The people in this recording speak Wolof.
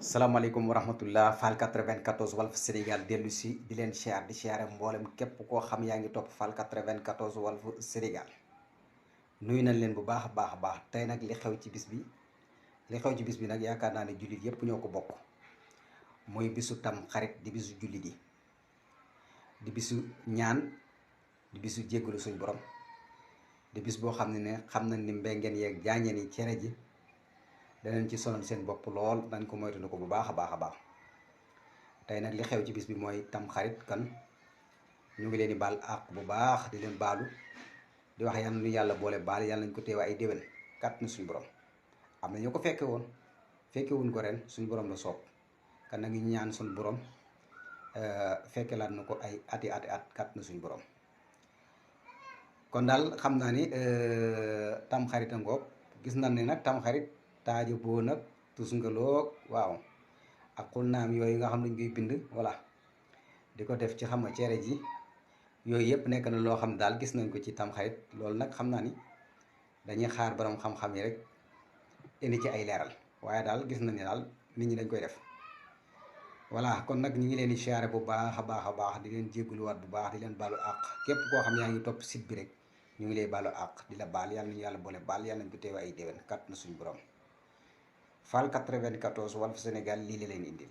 salaamaaleykum wa rahmatullah Fall 94 Walf Sénégal dellu si di leen share di share mboolem képp koo xam yaa ngi topp Fall 94 Walf Sénégal nuyu nañ leen bu baax a baax a baax tey nag li xew ci bis bi nag yaakaar naa ne jullit yépp ñoo ko bokk mooy bisu tam xarit di bisu jullit yi di bisu ñaan di bisu jéggalu suñ borom di bis boo xam ne xam nañ ni mbengeen yeeg jaañeen yi cere ji danañ ci sonal seen bopp lool dañ ko moytu ko bu baax a baax a baax tey nag li xew ci bis bi mooy tam xarit kan ñu ngi leen di baal àq bu baax di leen baalu di wax yal na yàlla boole baal yàlla nañ ko teewa ay déwén kàtt na suñu borom am na ñu ko fekke wuñ ko ren suñu borom la soob kan na ngi ñaan suñu borom fekke laat na ko ay ati at kàtt na suñu borom kon daal xam naa ni tam xarit a ngoog gis nañ ne nag tam xarit taajo boo nag tus ngaloog waaw ak xul naam yooyu nga xam ne dañ koy bind voilà di ko def ci xam nga cere ji yooyu yëpp nekk na loo xam ne daal gis nañ ko ci tamxarit loolu nag xam naa ni dañuy xaar borom xam-xam yi rek indi ci ay leeral waaye daal gis nañ ne daal nit ñi dañ koy def voilà kon nag ñu ngi leen di siyaare bu baax a baax di leen jégaluwaat bu baax di leen baalu àq képp koo xam yaa ngi topp site bi rek ñu ngi lay baalu àq di la baal yàlla nañu yàlla boole baal yàlla nañ ko teew ay déwén kat na suñu borom Fall 94 Walf Sénégal lii la leen indil